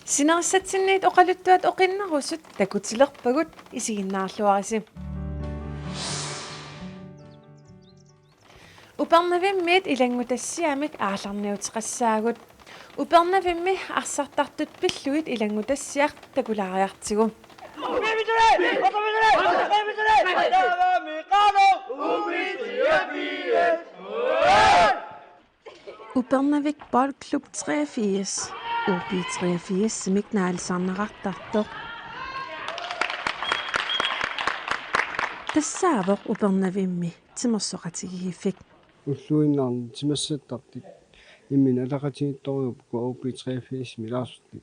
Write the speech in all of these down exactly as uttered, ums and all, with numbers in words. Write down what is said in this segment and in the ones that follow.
Sinerissatsinniit oqaluttuat oqinnerusut takutilerpagut, isiginnaarluarisi. Upernavimmiit ilanngutassiamik aallarniuteqassaagut. Upernavimmi arsartartut pillugit ilanngutassiaq takulaariartigu. Upernavik Boldklub treogfirs, O B treogfirs-imik naalisarneqartartoq. Tassaavoq Upernavimmi timersoqatigiiffik. Ulluinnarni timersortartut imminut ataqatigiittorujuupput O B treogfirs-imi ilaasortat.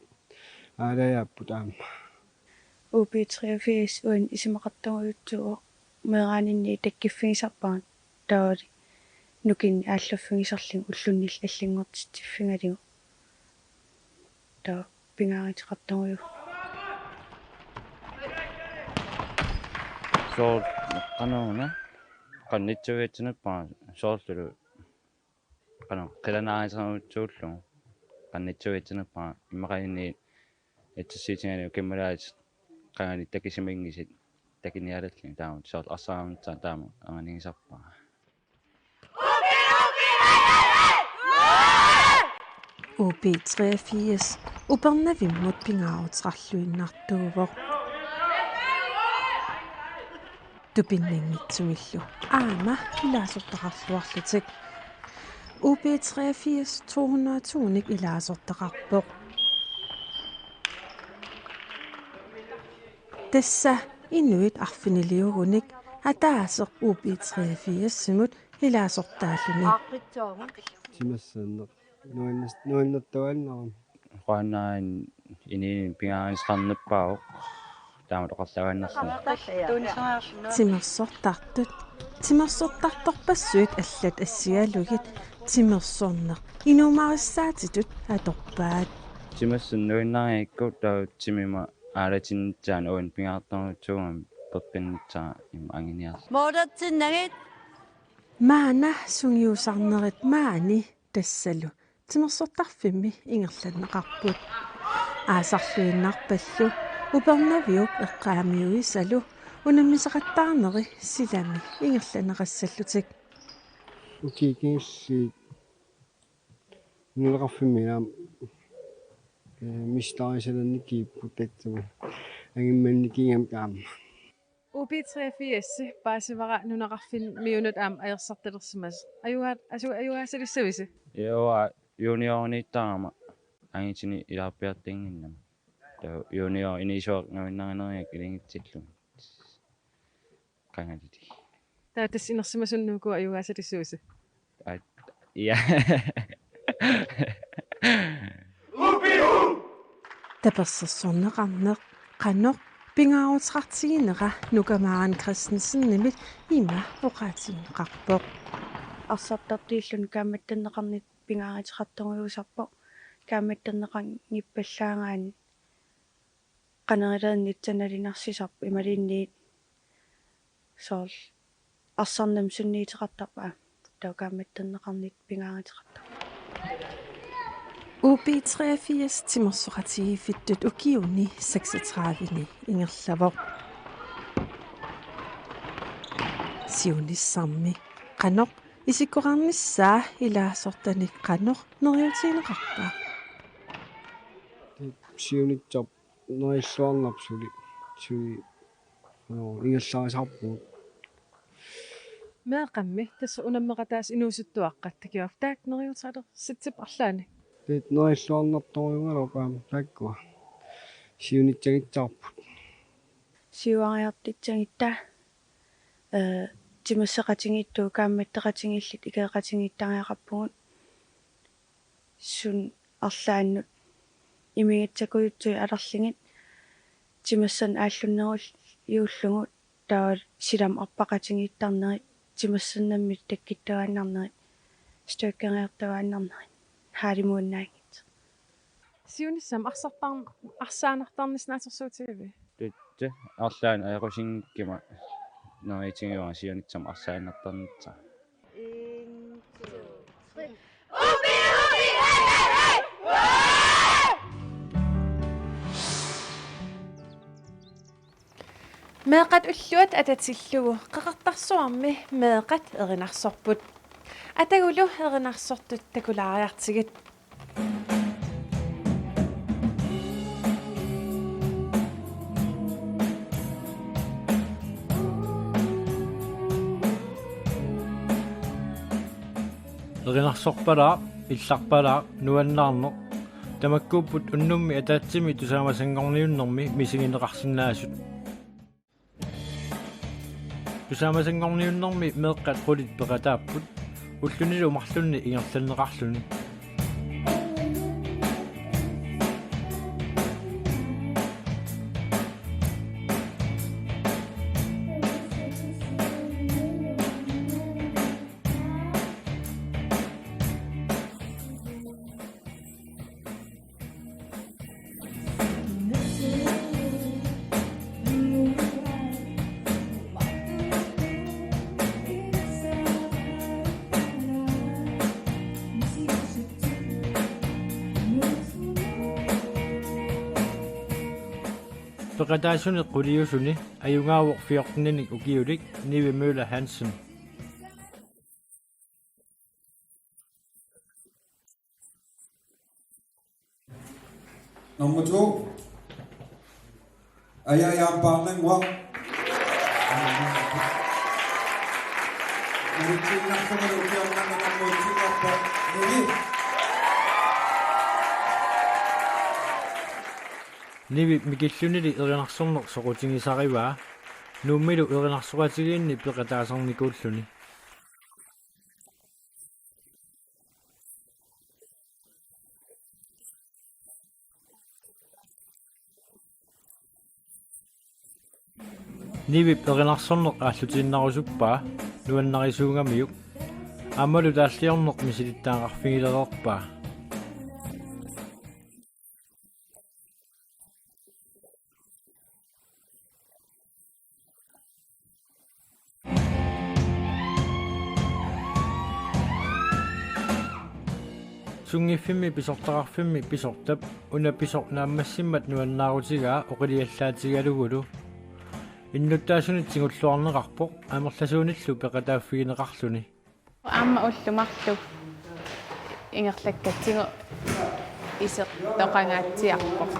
Aalajaapput aamma. O B treogfirs uani isumaqartorujussuuvoq, meeraaninni takkuffigisarpara, taavalu nukinnik aallaffigisarlugu ullunnillu allanngortitsiffigalugu. Taava pingaaruteqartorujuuvoq. Soorlu qanoq una, qanittuitsinerpara soorlulu qanoq qilanaarisorujussuullugu, qanittuitsinerpara immaqaluunniit assersuutigalugu kimmalaat qangali takisuminngisut takuniarlugit, taama soorlu arsartarnissaa taama angaanigisarpara. O B treogfirs Upernavimmut pingaaruteqarluinnartuuvoq. Tupinnanngitsumillu aamma ilaasortaqarluarlutik. O B treogfirs to hundrede og to-nik ilaasortaqarpoq. Tassa inuit arfiniliugunik ataaseq O B treogfirs-imut ilaasortaalluni. Timersorneq nuannas-, nuannertuaannarami. Quanaan inuuneq pingaaruteqarnerpaavoq. Taama oqarluaannarluni. Timersortartut, timersortartorpassuit allat assigalugit timersorneq inuumarissaatitut atorpaat. Timersorneq nuannarigukku taava timima aalatinnissaanut uani pingaartorujussuugami peqqinnissara ima anguniarlugu. Moodatsinnagit. Maanna sungiusarnerit maani tassalu timersortarfimmi ingerlanneqarput. Aasarluinnarpallu Upernaviup eqqaamiuisalu unammisaqattaarneri silami ingerlanneqassallutik. Ukiut kingulliit nunaqarfimmi aamma, ee, mestarisalernikiipput tassami angimmanikigamik aamma. O B treogfirs paasivara nunaqarfimmiunut aamma ajorsartalersimasoq. Ajugaa-, asu-, ajugaasalissavisi? Joo, junioriniittarama angitinik ilaarpiartinnginnama. Taava junior inuusuaq nuannarineq ilagitsillu. Qangalili. Taava tassa inersimasunnuku ajugaasalissavisi? Aa, ja. Tapersersorneqarneq qanoq pingaaruteqartiginera Nuka Maren Christensenimit ima oqaatigineqarpoq. Arsartartuulluni kaammattorneqarnittoq pingaaruteqartorujussuusarpoq. Kaammattorneqanngippallaagaanni qanoq iliornitsinni nalunarsisarpoq imaluunniit soorlu arsarnermut sunniuteqartarpoq, taava kaammattorneqarnittoq pingaaruteqartarpoq. O B treogfirs timersoqatigiiffittut ukiuni seksogtredive-ni ingerlavoq. Siunissami qanoq isikkoqarnissaa ilaasortanik qanoq neriuutigineqarpa? Siunissaq neriulluarnarpoq suli. Suli, no, ingerlarisarpugut. Meeqqammi tassa unammeqataasut inuusuttuaqqat takiva. Taakku neriuutigilersitsippat arlaannik? Taakku neriulluarnartorujuugaluarput aamma taakkua. Siunissanngissaarput. Siuariartussanngitta, ee, timersoqatigiittut kaammattoqatigiilluta ikeeqatigiittariaqarpugut. Suut arlaannut imigissakujuttuit atorlugit timersorneq aallunnerujuullugu, taava silamut arpaqatigiittarnerit, timersornermik takkuttuaannarnerit, styrkeriartuaannarnerit, haalimuunnaanngit. Siunissami arsartar-, arsaannartarnissaq naatsorsuutigiviuk? Tassa, arlaannik ajoqusinngikkuma neriuutigivara siunissami arsaannartarnissaq. En, to, tre. Meeqqat ulluat atatillugu Qeqertarsuarmi meeqqat erinarsorput. Atagulu erinarsortut takulaariartigit. Erinarsorpalaaq, illarpalaaq, nuannaarneq. Tamakkuupput unnummi ataatsimi tusaamasanngorniunnermi misigineqarsinnaasut. Tusaamasanngorniunnermi meeqqat qulit peqataapput, ullunilu marlunni ingerlanneqarluni. Peqataasuni quliusuni ajugaavoq fjorteninik ukiulik Nivi Møller Hansen. Nummer to. Aja Jan Barnengua. Nalitsinnarsumik ukiornanni nummer et-iuvoq Nivi. Nivi Mikillunili erinarsorneq soqutigisarivaa. Nuummilu erinarsoqatigiinni peqataasarnikuulluni. Nivip erinarsorneq aallutiinnarusuppaa nuannarisuugamiuk. Aammalu taalliorneq misilittagaqarfigilereerpaa. Sunngiffimmi pisortaqarfimmi pisortap una pisoq naammassimmat nuannaarutigaa oqiliallaatigalugulu. Innuttaasunit tigulluarneqarpoq amerlasuunillu peqataaffigineqarluni. Aamma ullut marluk ingerlakkatsigu isertoqangaatsiarpoq,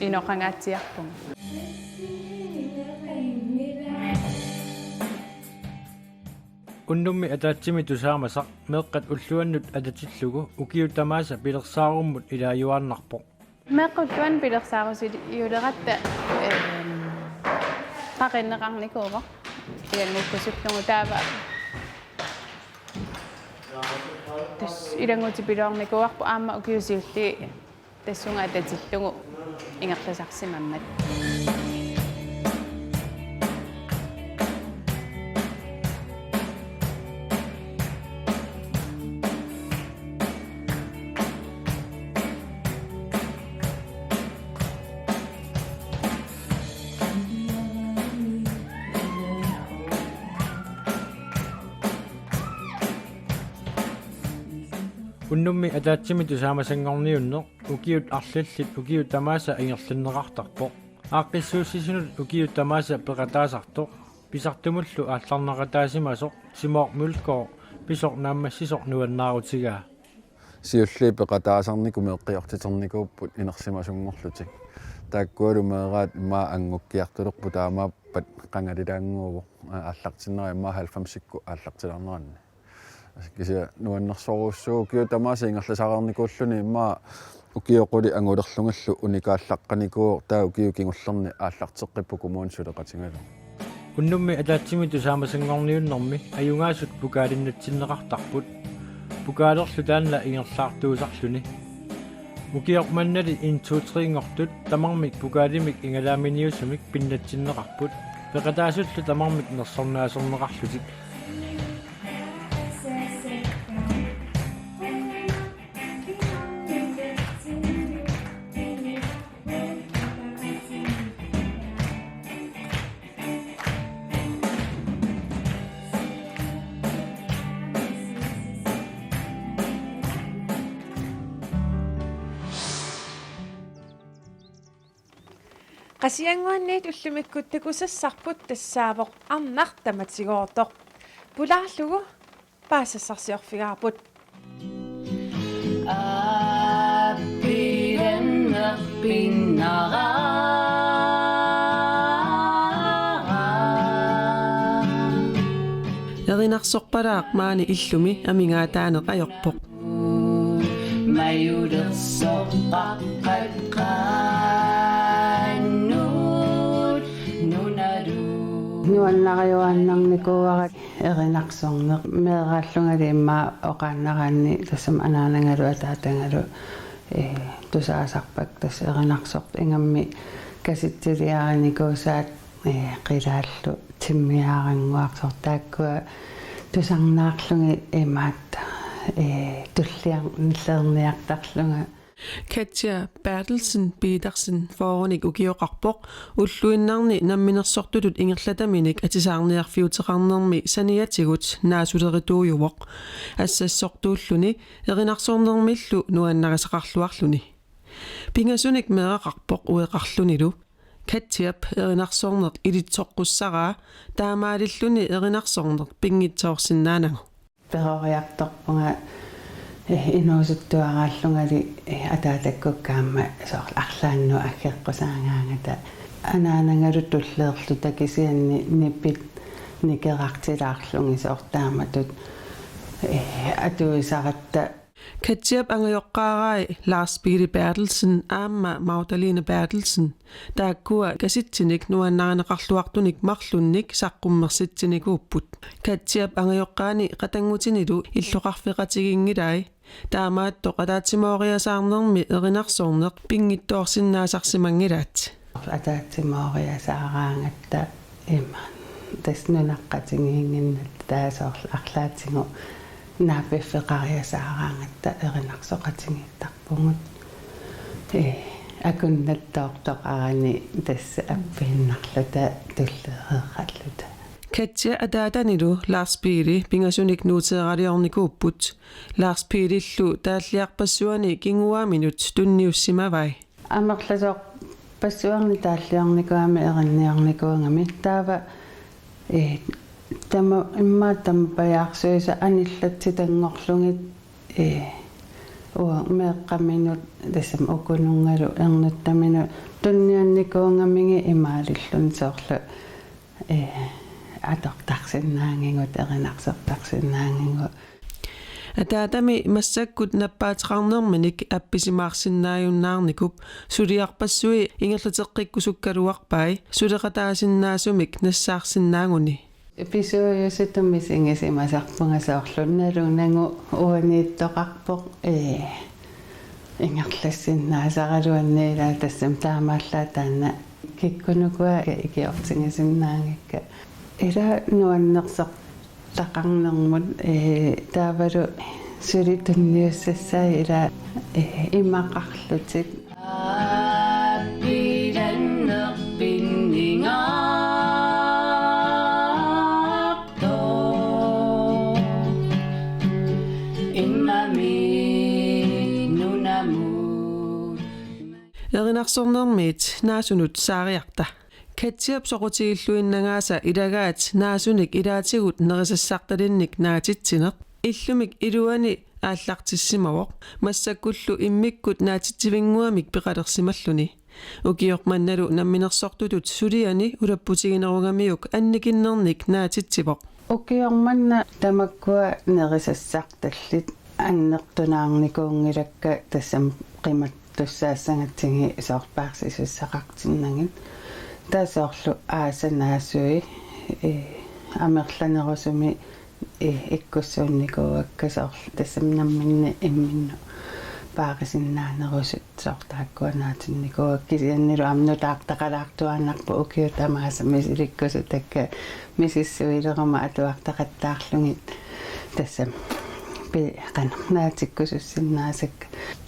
inoqangaatsiarpunga. Unnummi ataatsimi tusaamasaq meeqqat ulluannut atatillugu ukiut tamaasa pilersaarummut ilaajuaannarpoq. Meeqqat ulluannut pilersaarusiuleratta, ehm, qaqinneqarnikuuvoq. Ilanngukkusullugu taava. Tassa ilanngutit piloornikuuarput aamma ukiut siulliit tassunga atatillugu ingerlasarsimammat. Unnummi ataatsimi tusaamasanngorniunneq ukiut arlallit ukiut tamaasa ingerlanneqartarpoq. Aaqqissuussisunut ukiut tamaasa peqataasartoq, pisartumullu aallarneqataasimasoq Simon Mølgaard pisoq naammassisoq nuannaarutigaa. Siulliit peqataasarnikut meeqqiortiternikuupput inersimasunngorlutik. Taakkualu meeraat immaqa anngukkiartulerput taamaappat qangalilaannguuvoq aallartinnera immaqa halvfemsikkut aallartilaarneranni. Kisianni nuannersorujussuuvoq ukiut tamaasa ingerlasareernikuulluni immaqa ukiut qulit angulerlugillu unikaallaqqanikuuvoq taava ukiut kingullerni aallarteqqipput kommunip suleqatigalugu. Unnummi ataatsimi tusaamasanngorniunnermi ajugaasut pokaalinnatsinneqartarput. Pokaalerlu taanna ingerlaartuusarluni. Ukioq mannali en to tre-nngortut tamarmik pokaalimik igalaaminiusumik pinnatsinneqarput. Peqataasullu tamarmik nersornaasorneqarlutik. Qasigiannguaniit ullumikkut takusassarput tassaavoq Arnaq tamatigoortoq. Pulaarlugu paasisassarsiorfigaarput. Erinarsorpalaaq maani illumi amigaataaneq ajorpoq. Nuannariuaannarnikuuara erinarsorneq, meeraallungali immaqa oqaannaraanni tassami anaanangalu ataatangalu, ee, tusaasarpakka tassa erinarsortut, ingammik kasitsiliarinikuusaat, ee, qilaallu timmiaarannguarsoq, taakkua tusarnaarlugit imaattoq, ee, tulliarniartarlunga. Katja Berthelsen Petersen fyrrenik ukioqarpoq, ulluinnarni namminersortutut ingerlataminik atisaarniarfiuteqarnermi saniatigut naasulerituujuvoq. Assassortuulluni erinarsornermillu nuannarisaqarluarluni. Pingasunik meeraqarpoq ueqarlunilu. Katjap erinarsorneq ilitsoqqussaraa, taamaalilluni erinarsorneq pinngitsoorsinnaanagu. Peroriartorpunga, eh, inuusuttuaraallungali, eh, ataatakkukkaama soorlu arlaannut aggeqqusaagaangata. Anaanangalu tulleerluta kisianni nipit nikerartilaarlugit soorlu taamatut, eh, atuisaratta. Katjap angajoqqaarai Lars Pele Berthelsen aamma Magdalene Berthelsen. Taakkua kasitsinik nuannarineqarluartunik marlunnik saqqummersitsinikuupput. Katjap angajoqqaani qatanngutinilu illoqarfeqatigiinngilai. Taamaattoq ataatsimooriasaarnermi erinarsorneq pinngitsoorsinnaasarsimanngilaat. Ataatsimooriasaaraangatta ima. Tassa nunaqqatigiinnginnatta taava soorlu arlaatigut naapiffeqariasaaraangatta erinarsoqatigiittarpugut. Ee, akunnattoortoqarani tassa appiinnarluta tulleereeralluta. Katja ataatanilu Lars Pele pingasunik nuuteeraliornikuupput. Lars Pelellu taalliarpassuani kinguaaminut tunniussimavai. Amerlasoorpassuarnik taalliornikuugami erinniornikuugami taava, eh, tama-, immaqa tamapajaarsuisa anillatsitanngorlugit, eh, uanga meeqqaminut tassami ukununngalu ernuttaminut tunniunnikuugamigit imaalilluni soorlu, eh, atortarsinnaagigut, erinarsortarsinnaagigut. Ataatami massakkut nappaateqarnerminik appisimaarsinnaajunnaarnikuupput, suliarpassui ingerlateqqikkusukkaluarpai suleqataasinnaasumik nassaarsinnaaguni. Pisuujusutut misigisimasarpunga soorlu nalunagu uaniittoqarpoq, ee, ingerlassinnaasaraluanni ilaa tassami taamaallaat taanna kikkunuku ikiortigisinnaagakka. Ilaa nuannersortaqarnermut, ee, taavalu suli tunniussassai ilaa, ee, imaqarlutik. Erinarsornermiit naasunut saariarta. Katjap soqutigilluinnagaasa ilagaat naasunik ilaatigut nerisassartalinnik naatitsineq illumik iluani aallartissimavoq, massakkullu immikkut naatitsivinnguamik peqalersimalluni. Ukioq mannalu namminersortutut suliani ulapputiginerugamiuk annikinnernik naatitsivoq. Ukioq manna tamakkua nerisassartallit annertunaarnikuunngilakka tassami qimattussaassagatsigit soorlu paarsisussaqartinnagit. Taava soorlu aasaq naasui, ee, amerlanerusumik, ee, ikkussuunnikuuakka soorlu tassami namminneq imminnut paarisinnaanerusut soorlu taakkua naatinnikuuakka kisiannilu aamma nutaartaqalaartuaannarpoq ukiut tamaasa misilikkusutakka misissuileruma atuartaqattaarlugit tassami pi-, qanoq naatikkusussinnaasakka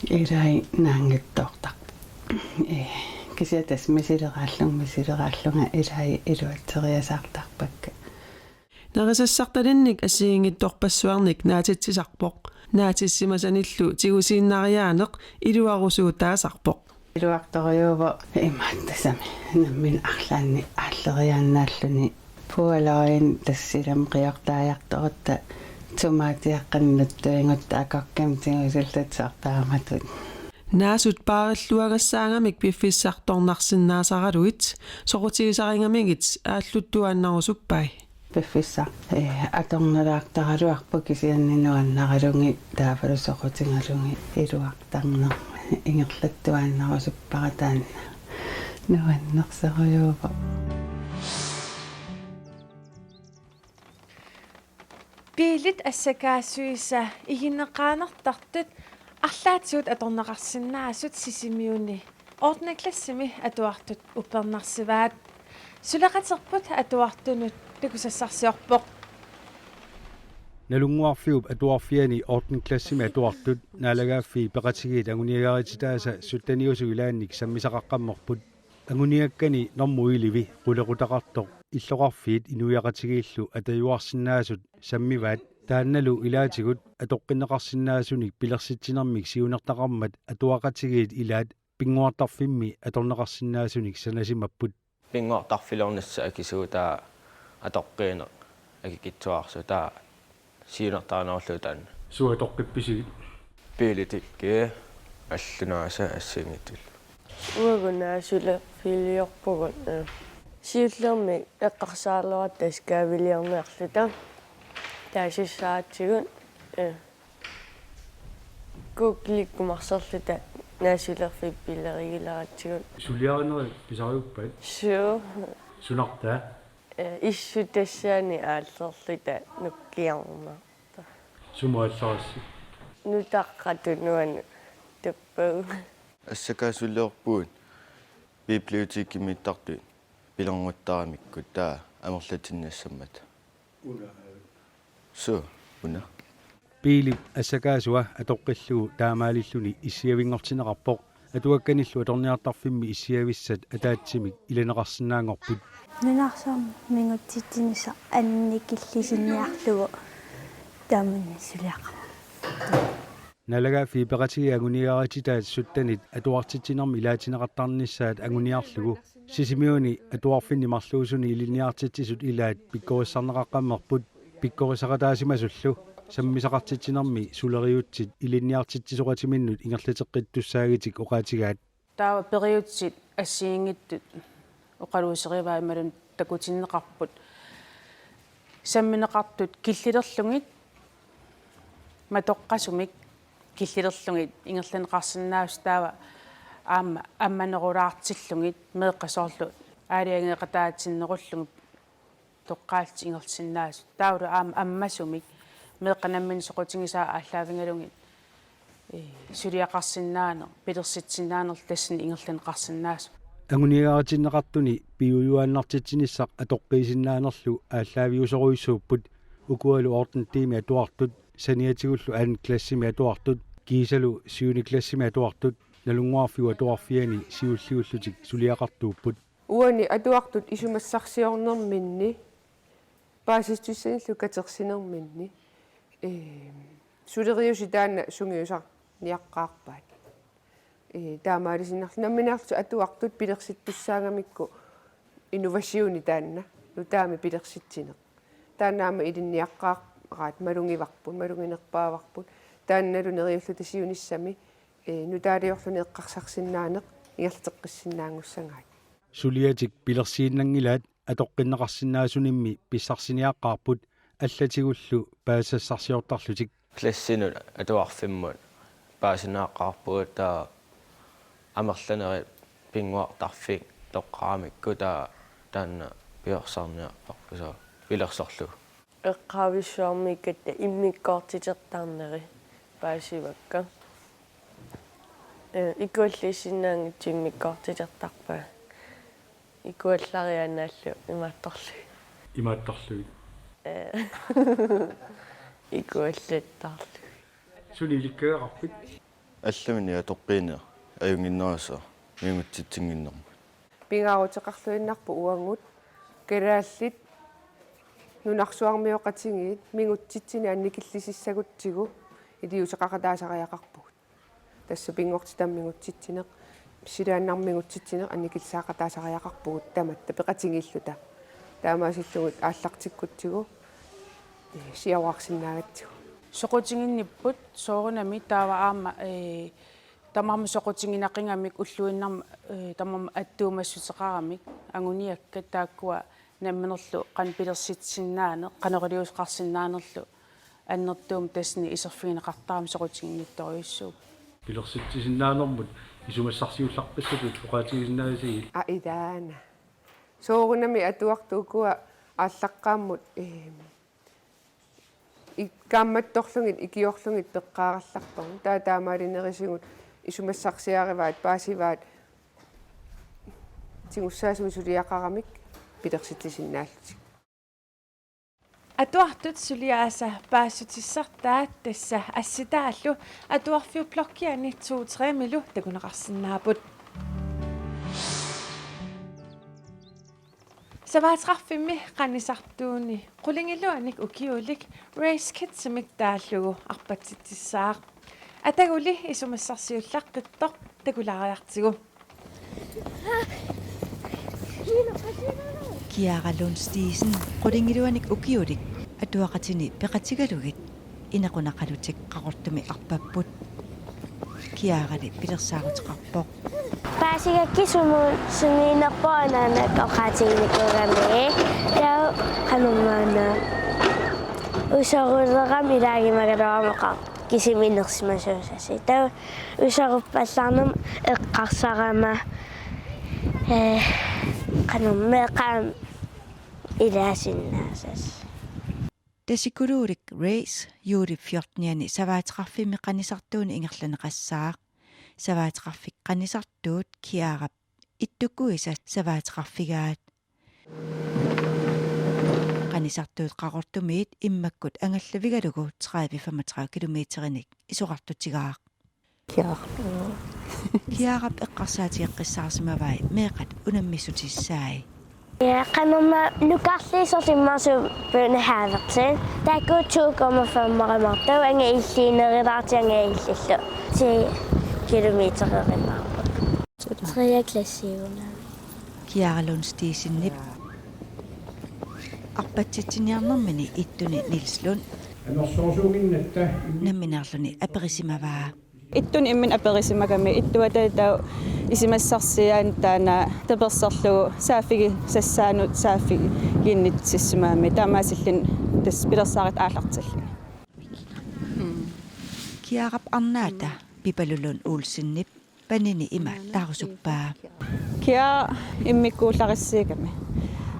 ilai naanngittoortarput. Ee, kisianni tassa misileraallunga, misileraallunga ilai iluatseriasaartarpakka. Nerisassartalinnik assigiinngitsorpassuarnik naatitsisarpoq. Naatissimasanillu tigusiinnariaaneq iluarusuutaasarpoq. Iluartorujuuvoq imaattusami nammineq arlaannik aalleriaannaalluni. Pualoriin tassilami qiortaajartorutta tomaatiaqqanut tuingutta akorkimut tigusillutik soorlu taamatut. Naasut paarilluagassaagamik piffissartornarsinnaasaraluit soqutigisarigamigit aalluttuaannarusuppai. Piffissaq, eh, atornalaartaraluarpoq kisianni nuannaralugit taavalu soqutigalugit iluartarnermik ingerlattuaannarusuppara taanna nuannersorujuuvoq. Biilit assakaasuisa igineqaanartartut arlaatigut atorneqarsinnaasut Sisimiuni ottende klassimi atuartut uppernarsivaat. Suleqaterput atuartunut takusassarsiorpoq. Nalunnguarfiup atuarfiani ottende klassimi atuartut Naalagaaffii Peqatigiit anguniagarititaasa sytteniusut ilaannik sammisaqaqqammerput. Anguniakkani normu elleve qulequtaqartoq illoqarfiit inuiaqatigiillu atajuarsinnaasut sammivaat, taannalu ilaatigut atoqqinneqarsinnaasunik pilersitsinermik siunertaqarmat atuaqatigiit ilaat pinnguartarfimmi atorneqarsinnaasunik sanasimapput. Pinnguartarfiliornissaq akisuutaa atoqqiineq akikitsuararsuutaa siunertaranerullugu taanna. Suut atoqqippisigit? Biilit ikki, allunaasa assigiinngitsullu. Uagut naasulerfiliorpugut, eh, siullermik eqqarsaaraluarutta askaaviliorniarluta taasisaatigut, eh, Google-ikkut marserluta naasulerfik pilerigilaaratsigu. Suliarinerit pisariuppat? Suu. Sunartaa? Eh, issutassaani aallerluta nukkiarnarta. Sumut aallarassi? Nutaqqatut nuann' tuppagu. Assakaasuliorpugut bibliotekimiittartut pilernguttaramikkut taava amerlatinnissammata. Suu, una. Biilip assakaasua atoqqillugu taamaalilluni issiavinngortinneqarpoq. Atuakkanillu atorniartarfimmi issiavissat ataatsimik ilaneqarsinnaanngorput. Nunarsuarmi mingutsitsinissaq annikillisinniarlugu taamani suliaqarpoq. Naalagaaffii Peqatigiit anguniagarititaat syttenit atuartitsinermi ilaatinneqartarnissaat anguniarlugu Sisimiuni atuarfinni marluusuni ilinniartitsisut ilaat pikkorissarneqaqqammerput. Pikkorissaqataasimasullu sammisaqartitsinermi suleriutsit ilinniartitsisoqatiminnut ingerlateqqittussaagitik oqaatigaat. Taava periutsit assigiinngitsut oqaluuserivaat imaluunniit takutinneqarput sammineqartut killilerlugit, matoqqasumik killilerlugit ingerlanneqarsinnaasut, taava aamma ammanerulaartillugit meeqqat soorlu aalajangeeqataatinnerullugit toqqaallutik ingerlasinnaasut. Taavalu aamma ammasumik meeqqat namminneq soqutigisaat aallaavigalugit, eh, suliaqarsinnaaneq, pilersitsinnaanerlu tassani ingerlanneqarsinnaasut. Anguniagaritinneqartuni piujuaannartitsinissaq atoqqiisinnaanerlu aallaaviusorujussuupput. Ukualu ottende B-mi atuartut, saniatigullu anden klassimi atuartut, kiisalu syvende klassimi atuartut, Nalunnguarfiup atuarfiani siulliullutik suliaqartuupput. Uani atuartut isumassarsiornerminni, paasissutissanillu katersinerminni, ee, suleriuseq taanna sungiusarniaqqaarpaat. Ee, taamaalisinnarlugu nammineerlutik atuartut pilersittussaagamikku innovationi taanna nutaamik pilersitsineq. Taanna aamma ilinniaqqaaraat malugivarput, maluginerpaavarput. Taannalu neriulluta siunissami, ee, nutaaliorluni eqqarsarsinnaaneq ingerlateqqissinnaanngussagaat. Suliatik pilersiinnanngilaat atoqqinneqarsinnaasunimmi pissarsiniaqqaarput allatigullu paasisassarsiortarlutik. Klassinut atuarfimmut paasiniaqqaarpugut, taava amerlanerit pinnguartarfik toqqaramikku taava taanna piorsarniarparput soorlu pilersorlugu. Eqqaavissuarmiikkatta immikkoortitertarneri paasivakka. Ee, ikualliissinnaanngitsut immikkoortitertarpaat. Ikuallariaannaallu imaattorlugit. Imaattorlugit. Ee, ikuallattarlugit. Suli ilikkagaqarpit? Allamini atoqqiineq ajunnginnerussaaq mingutsitsinnginnermut. Pingaaruteqarluinnarpoq uagut kalaallit nunarsuarmioqatigiit mingutsitsineq annikillisissagutsigu iliuuseqaqataasariaqarpugut. Tassa pinngortitami mingutsitsineq. Silaannarmigutsitsineq annikillisaaqataasariaqarpugut tamatta peqatigiilluta. Taamaasillugu aallartikkutsigu, eh, siaruarsinnaagatsigu. Soqutiginnipput soorunami taava aamma, eh, tamarmik soqutiginaqigami ulluinnarni, eh, tamarmik attuumassuteqaramik anguniakkat taakkua namminerlu qanoq pilersitsisinnaaneq, qanoq iliuuseqarsinnaanerlu annertuumik tassani iserfigineqartarami soqutiginnittorujussuuvoq. Pilersitsisinnaanermut isumassarsiullaqqissatut oqaatigisinnaavisigit? Aa, ilaana. Soorunami atuartut ukua aallaqqaammut, eh, ik-, kaammattorlugit ikiorlugit peqqaarallarpavut. Taava taamaalinerisigut isumassarsiarivaat, paasivaat tigussaasumik suliaqaramik pilersitsisinnaallutik. Atuartut suliaasa paassutissartaat tassa assitaallu atuarfiup blokkiani to tre-milu takuneqarsinnaapput. Savaateqarfimmi qanisartuuni qulingiluanik ukiulik Race Kidsimik taallugu arpatsitsissaaq. Ataguli isumassarsiullaqqittoq takulaariartigu. Kiara Lund Stiesen qulingiluanik ukiulik atuaqatini peqatigalugit inequnaqalutik Qaqortumi arpapput. Kiarali pilersaaruteqarpoq. Paasigakkit sumut suniinerpoq anaanakka oqaatiginikuugami. Taava qanormaanna usorulerami ilaagimagaluarama oqarpoq. Kisimi inersimasuusasi. Taava usoruppallarnerma eqqarsarama, eh, qanormaa qaa ilaasinnaasasi. Tasikuluulik Race juulip fjortenianni savaateqarfimmi qanisartuuni ingerlanneqassaaq. Savaateqarfik qanisartuut Kiarap ittukkuisa savaateqarfigaat. Qanisartuut Qaqortumiit immakkut angallavigalugu tredive femogtredive kilometerinik isorartutigaaq. Kiara. Kiarap eqqarsaatigeqqissaarsimavai meeqqat unammissutissaai. Ja, qanormaa nukarliit soorlu immaqa suut børnehavertrin. Taakku to komma fem-erimaartut, angajoqqaarnerulaartut angajoqqaarlugit. Ti kilometerimaarput. Tredje klassiugunarpoq. Kiara Lund Stiesenip arpatsitsiniarnermini ittuni Niels Lund nammineerluni aperisimavaa. Ittuni imminut aperisimagami ittuata taava isumassarsiaani taanna taperserlugu saaffigisassaanut saaffiginnittussimagami taamaasilluni tassa pilersaarutit aallartillugit. Kiarap arnaata Pipalulun Olsenip panini ima taarusuppaa. Kia immikkuullarissigami.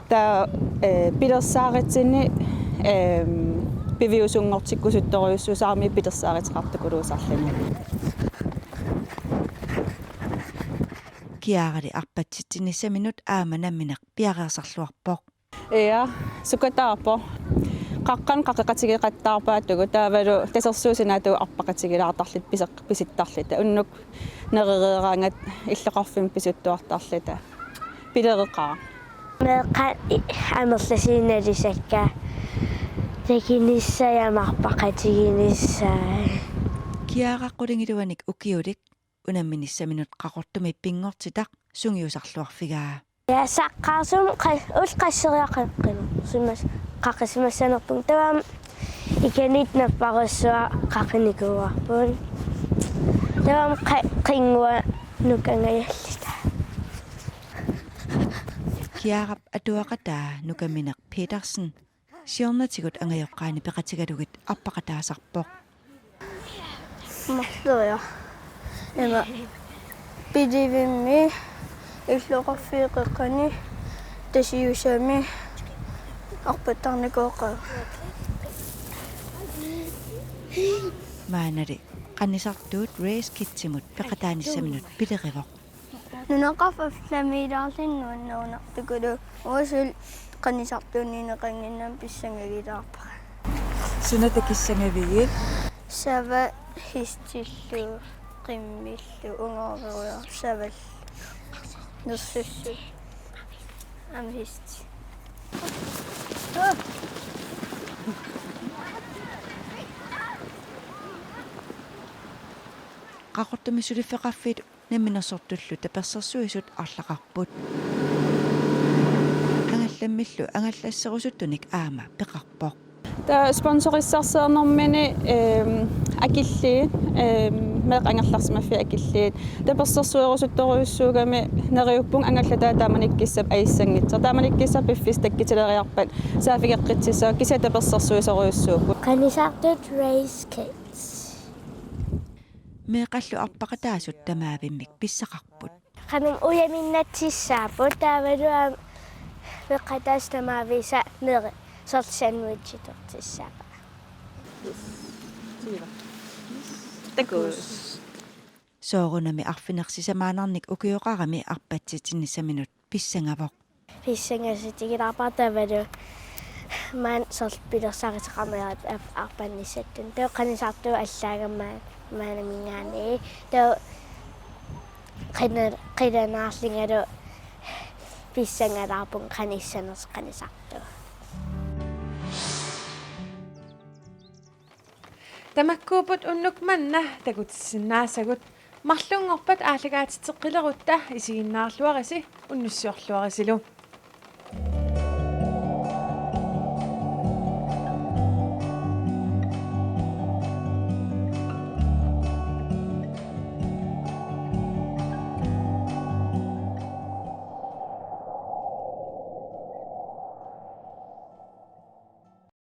Taava, eh, pilersaarutinni, eh, piviusunngortikkusuttorujussuusarami pilersaaruteqartukuluusarluni. Kiarali arpatsitsinissaminut aamma nammineq piareersarluarpoq. Ja, sukataarpoq. Qaqqanut qaqeqatigeqattaarpaatigut taavalu tasersuut sinaatigut arpaqatigilaartarlutik piseq-, pisittarlutik. Unnuk nerereeraangat illoqarfimmut pisuttuartarluta. Pilereqaaq. Meeqqat i-, amerlasuut nalusakka takunissaat aamma arpaqatiginissaat. Kiara qulingiluanik ukiulik unamminissaminut Qaqortumi pinngortitaq sungiusarluarfigaa. Ja, saqqaasum qa-, ullut qasseriarlunga qaqqinut. Simas-, qaqqisimassanerput. Taava aamma ikaniittoq napparussuaq qaqqinikuuarput. Taava aamma qa-, qinnguaq nukangajalluta. Kiarap atuaqataa Nukamineq Petersen siornatigut angajoqqaani peqatigalugit arpaqataasarpoq. Marluuja. Ima pilivimmi illoqarfiit qeqqani Tasiusami arpattarnikooqaaq. Maanali qanisartuut Race Kidsimut peqataanissaminut pilerivoq. Nunaqarfik affallamiilaarluni nuannerunartukulu uagut qanisartuunneqannginnami pissangagilaarpara. Suna takissangavigit? Savat, hestillu, qimmillu, ungorerujoq, savallu. Nersussut. Aamma hesti. Qaqortumi suliffeqarfiit Namminersortullu tapersersuisut arlaqarput. Angallammillu angallasserusuttunik aamma peqarpoq. Taava sponsorissarsiornermini, ehm, akilliit, ehm, meeqqat angerlarsimaffiit akilliit. Tapersersuerusuttorujussuugami neriuppunga angallataa taamanikkut kissap ajussanngitsoq. Taamanikkut kissap piffissaq takkutileriarpat saaffigeqqississaagut, kisianni tapersersuisorujussuupput. Qanisartut Raise Kids. Meeqqallu arpaqataasut tamaavimmik pissaqarput. Qanum ujaminnatsissaapput taavalu aamma meeqqataasut tamaavisa neri soorlu sandwichitortissaapput. Takuss. Soorunami arfineq-sisamaannarnik ukioqarami arpatsitsinissaminnut pissangavoq. Pissangassutigilaarpara taavalu maani soorlu pilersaaruteqarnerat arpannissatsinnut. Taava qanisartut allaagami maani, maaniiminngaanniit. Taava qina-, qilanaarlungalu pissangalaarpunga qanissanersoq qanisartut. Tamakkuupput unnuk manna takutissinnaasagut. Marlunngorpat aallakaatitseqqilerutta isiginnaarluarisi unnussiorluarisilu.